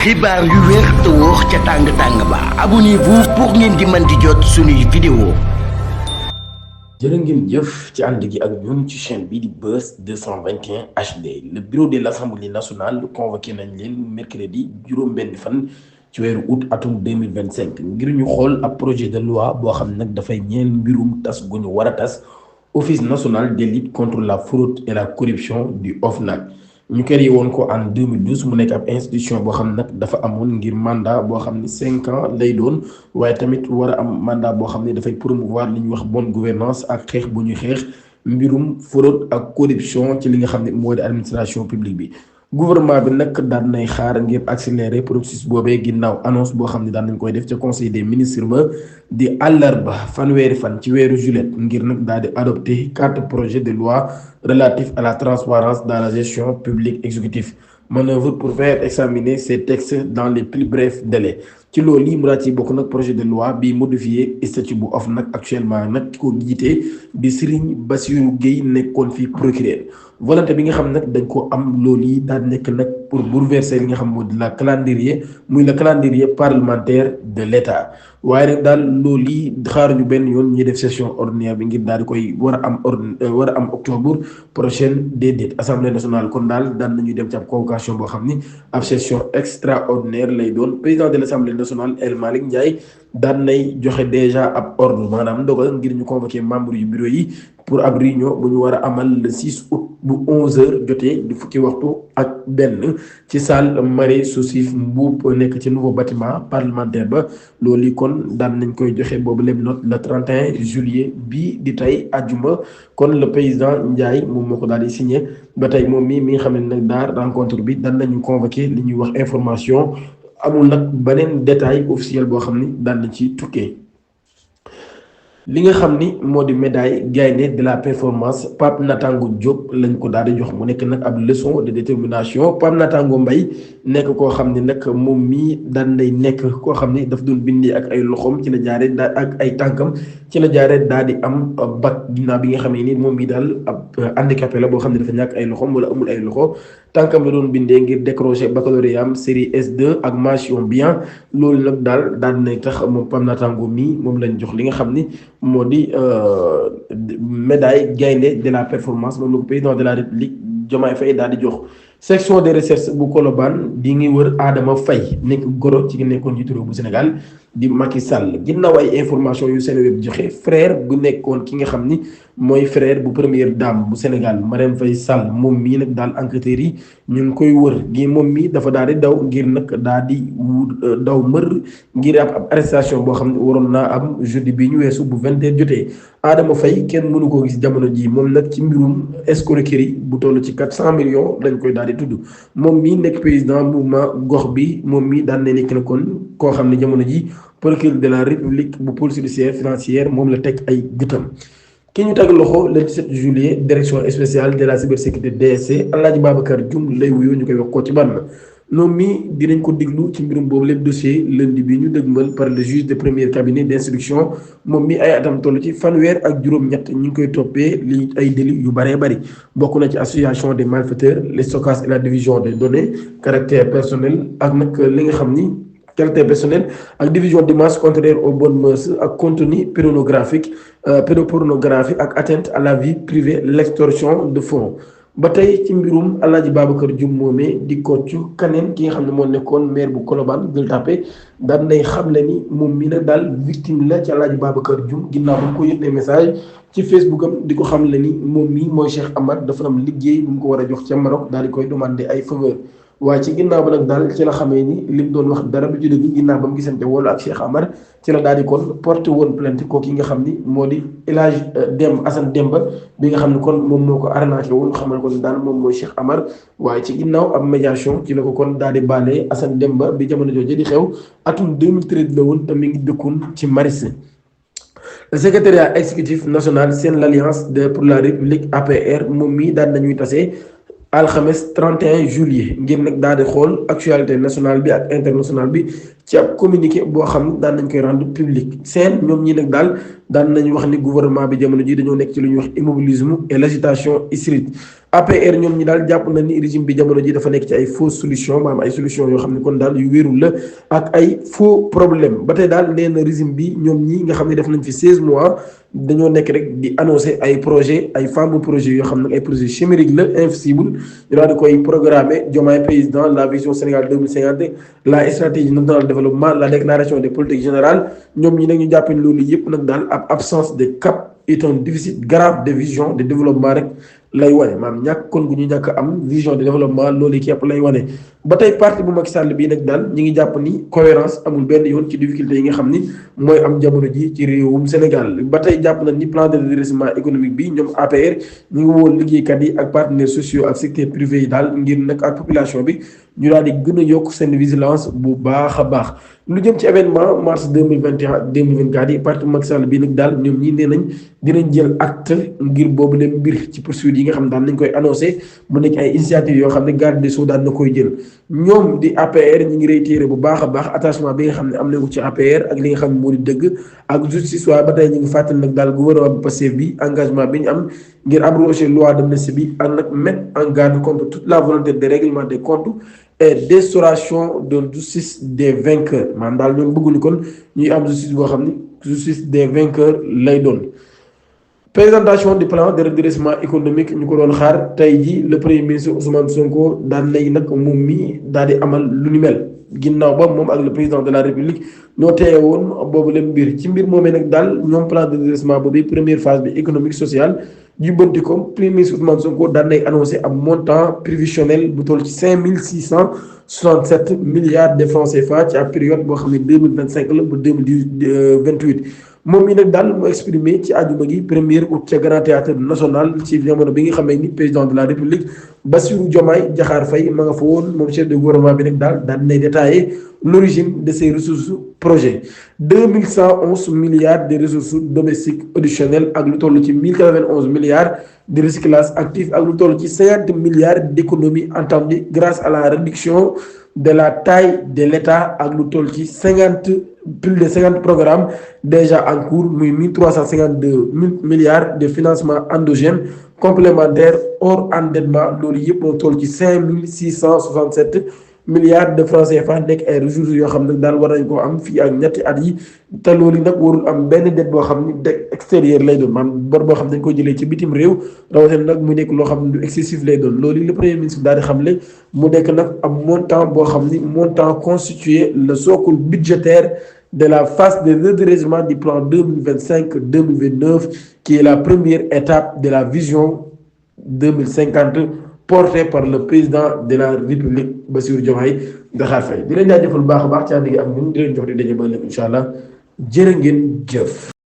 xibaar yu wér te wóor ca tàng-tàng ba abonnez-vous pour ngeen di mën di jot suñuy vidéo. jërë ngeen jëf ci ànd gi ak ñun ci chaîne bi di Buzz 221 HD. Le bureau de l'Assemblée nationale convoqué nañ leen mercredi juróom-benn fan ci weeru août atum 2025 ngir ñu xool ab projet de loi boo xam nag dafay ñeel mbirum tas gu ñu war a tas office national de lutte contre la fraude et la corruption du OFNAC. ñu créé woon ko en 2012 mu nekk ab institution boo xam nag dafa amoon ngir mandat boo xam ne 5 ans lay doon waaye tamit war a am mandat boo xam ne dafay promouvoir li ñuy wax bonne gouvernance ak xeex bu ñuy xeex mbirum fraude ak corruption ci li nga xam ne moo di administration publique bi. gouvernement bi nag daan nay xaar ngir accélérer processus boobee ginnaaw annonce boo xam ne daan nañ koy def ca conseil des ministres ba di àllarba fanweeri fan ci weeru juillet ngir nag daal di adopter 4 projets de loi relatifs à la transparence dans la gestion publique exécutive. Manœuvre pour faire examiner ces textes dans les plus brefs délais. ci loolu lii mu daal ci bokk nag projet de loi bi modifié statut bu OFNAC actuellement nag ki ko jiite di Serigne Bassirou Gueye nekkoon fi procureur. volonté bi nga xam nag dañ ko am loolu yi daal nekk nag pour bouleverser li nga xam moo di la calendrier muy le calendrier parlementaire de l'État waaye rek daal loolu yi xaaruñu benn yoon ñuy def session ordinaire bi ngir daal di koy war a am octobre prochaine déedéet assemblée nationale kon daal daan nañuy dem ci ab convocation boo xam ni ab session extraordinaire lay doon. président de l'Assemblée nationale El Malick Ndiaye daan nay joxe déjà ab ordre maanaam ndogal ngir ñu convoquer membre yu bureau yi pour ab réunion bu ñu war a amal le 6 août bu 11h jotee di fukki waxtu ak benn ci salle Marie Sousif Mboup nekk ci nouveau bâtiment parlementaire ba loolu yi kon daan nañ koy joxe boobu lépp note le 31 juillet bii di tey àjjuma kon le président Ndiaye moom moo ko daal di signé ba tey moom mi nga xam ne nag daal rencontre bi daan nañu convoqué li ñuy wax information amul nag beneen détail officiel boo xam ni daan na ci tukkee. li nga xam ni moo di médaille gaynde de la performance Pape Natango Diop lañ ko daal di jox mu nekk nag ab leçon de détermination Pape Natango Mbaye nekk koo xam ni nag moom mii daan lay nekk koo xam ni daf doon bindee ak ay loxoom ci la jaare daa ak ay tànkam ci la jaare daal di am bac ginnaaw bi nga xam ne ni moom mii daal ab handicapé la boo xam ne dafa ñàkk ay loxoom wala amul ay loxo tànkam la doon bindee ngir décrocher baccalauréat am série S2 ak mention bien loolu nag daal di tax moom Pape Natango mii moom lañ jox li nga xam ni moo di médaille gaynde de la performance moom la ko président de la république Diomaye Faye daal di jox. section de recherche bu Colobane di ngi wër Adama Faye nekk goro ci nekkoon njiitu réew bu Sénégal di Macky Sall ginnaaw ay information yu Seneweb joxe frère bu nekkoon ki nga xam ni mooy frère bu première dame bu Sénégal Marème Faye Sall moom mii nag daal enquêteurs yi ñu ngi koy wër gi moom mii dafa daal di daw ngir nag daal di daw mër ngir ab arrestation boo xam ne waroon naa am jeudi bi ñu weesu bu 20h jotee. Adama Faye kenn mënu koo gis jamono ji moom nag ci mbirum escroquerie bu toll ci 400 millions dañ koy daal di tudd moom mii nekk président mouvement gox bi moom mii daan na nekk na kon koo xam ne jamono ji procureur de la république bu police judiciaire financière moom la teg ay gëtam. ki ñu teg loxo le 17 juillet direction spéciale de la cybersécurité DSC Alaaji Babacar Dioum lay wuyoo ñu koy wax ko ci ban noonu mi dinañ ko diglu ci mbirum boobu lépp dossier lundi bi ñu dëgmal par le juge de premier cabinet d'instruction moom mi ay atam toll ci fanweer ak juróom-ñett ñu ngi koy toppee li ay délits yu bëree bëri bokk na ci association des malfaiteurs le stockage et la division des données caractère personnel ak nag li nga xam ni caractère personnel ak division d'images contraires aux bonnes mœurs ak contenu pédopornographique ak atteinte à la vie privée l'extorsion de fonds. ba tey ci mbirum Alaaji Babacar Dioum moomee di koccu kaneen ki nga xam ne moo nekkoon maire bu Colobane Gueule Tapée daan nay xamle ni moom mii nag daal victime la ci Alaaji Babacar Dioum ginnaaw ba mu ko yónnee message ci Facebook am di ko xamle ni moom mii mooy Cheikh Amar dafa am liggéey bu mu ko war a jox ca Maroc daal di koy demander ay faveur waaye ci ginnaaw ba nag daal ci la xamee ni lim doon wax dara bu ci dëgg ginnaaw ba mu gisante woolu ak Cheikh Amar ci la daal di kon porté woon plainte kooku yi nga xam ni moo di El Hadj Assane Demba bi nga xam ne kon moom moo ko arnaqué woon xamal ko ni daal moom mooy Cheikh Amar waaye ci ginnaaw ab médiation ci la ko kon daal di baalee Assane Demba bi jamono jooju di xew atum 2013 la woon te mi ngi dëkkoon ci Maris. le secrétariat exécutif national seen l'alliance pour la république APR moom mii daal nañuy tasee alxames 31 juillet ngir nag daal di xool actualité nationale bi ak internationale bi ci ab communiqué boo xam ne daan nañ koy rendre public seen ñoom ñi nag daal daan nañu wax ni gouvernement bi jamono ji dañoo nekk ci lu ñuy wax immobilisme et l'agitation hystérique. APR ñoom ñi daal jàpp na ni régime bi jamono ji dafa nekk ci ay fausse solution maanaam ay solution yoo xam ne kon daal yu wéerul la ak ay faux problème ba tey daal nee na régime bi ñoom ñi nga xam ne def nañ fi 16 mois dañoo nekk rek di annoncer ay projet ay fameux projet yoo xam ne ay projet chimérique la inflexible ñu daal di koy programmer Diomaye président la vision Sénégal 2050 la stratégie nationale de développement la déclaration des politiques générales ñoom ñi nag ñu jàppee loolu yëpp nag daal ab absence de cap est un déficit grave de vision de développement rek lay wane maanaam ñàkk kon gu ñu ñàkk am vision de développement loolu képp lay wane ba tey parti bu Macky Sall bii nag daal ñi ngi jàpp ni cohérence amul benn yoon ci difficulté yi nga xam ni mooy am jamono ji ci réewum Sénégal ba tey jàpp na ni plan de redressement économique bi ñoom APR ñu ngi woon liggéeykat yi ak partenaires sociaux ak secteur privé yi daal ngir nag ak population bi ñu daal di gën a yokk seen vigilance bu baax a baax lu jëm ci événement mars 2021 2024 yi parti Macky Sall bii nag daal ñoom ñi nee nañ dinañ jël acte ngir boobu leen mbir ci poursuite yi nga xam ne daan nañ koy annoncé mu nekk ay initiative yoo xam ne garde des sceaux daan na koy jël ñoom di APR ñi ngi réitéré bu baax a baax attachement bi nga xam ne am nañ ko ci APR ak li nga xam ne moo di dëgg ak justice waaye ba tey ñu ngi fàttali nag daal gouvernement bu Pastef bi engagement bi ñu am ngir abroger loi d'amnistie bi ak nag mettre en garde contre toute la volonté de règlement des comptes et d'instauration de justice des vainqueurs maanaam daal ñoom bëgguñu kon ñuy am justice boo xam ne justice des vainqueurs lay doon. Présentation du plan de redressement économique ñu ko doon xaar tey ji le premier ministre Ousmane Sonko daan nay nag moom mi daal di amal lu ni mel ginnaaw ba moom ak le président de la république ñoo teewe woon boobu leen mbir ci mbir moomee nag daal ñoom plan de redressement boobu première phase bi économique sociale jubbanti ko premier ministre Ousmane Sonko daan nay annoncé ab montant prévisionnel bu toll ci 5667 milliards de francs CFA ci ab période boo xam ne 2025 la ba 2028 moom mi nag daal mu exprimé ci àjjuma gi premier août ca Grand Théâtre national ci jamono bi nga xamee ni président de la république Bassirou Diomaye Diakhar Faye ma nga fa woon moom chef de gouvernement bi nag daal daan nay détaillé l'origine de ces ressources projet 2111 milliards de ressources domestiques additionnelles ak lu toll ci 1091 milliards de recyclage actif ak lu toll ci 50 milliards d'économies entendues grâce à la réduction de la taille de l'État ak lu toll ci plus de 50 programmes déjà en cours muy 1352 milliards de financement endogène complémentaire hors endettement loolu yëpp moo toll ci 5667 milliards de francs CFA nekk ay ressources yoo xam ne daal war nañ koo am fii ak ñetti at yi te loolu nag warul am benn dette boo xam ni dette extérieure lay doon maanaam bor boo xam ne dañ ko jëlee ci bitim réew rawatina nag mu nekk loo xam ne du excessif lay doon loolu le premier ministre daal di xamle mu nekk nag am montant boo xam ni montant constitué le socle budgétaire de la phase de redressement du plan 2025-2029 qui est la première étape de la vision 2050 porté par le président de la République Bassirou Diomaye Diakhar Faye di leen jaajëfal bu baax a baax ci ànd gi ak ñun di leen jox di daje ba léegi incha allah jërë ngeen jëf.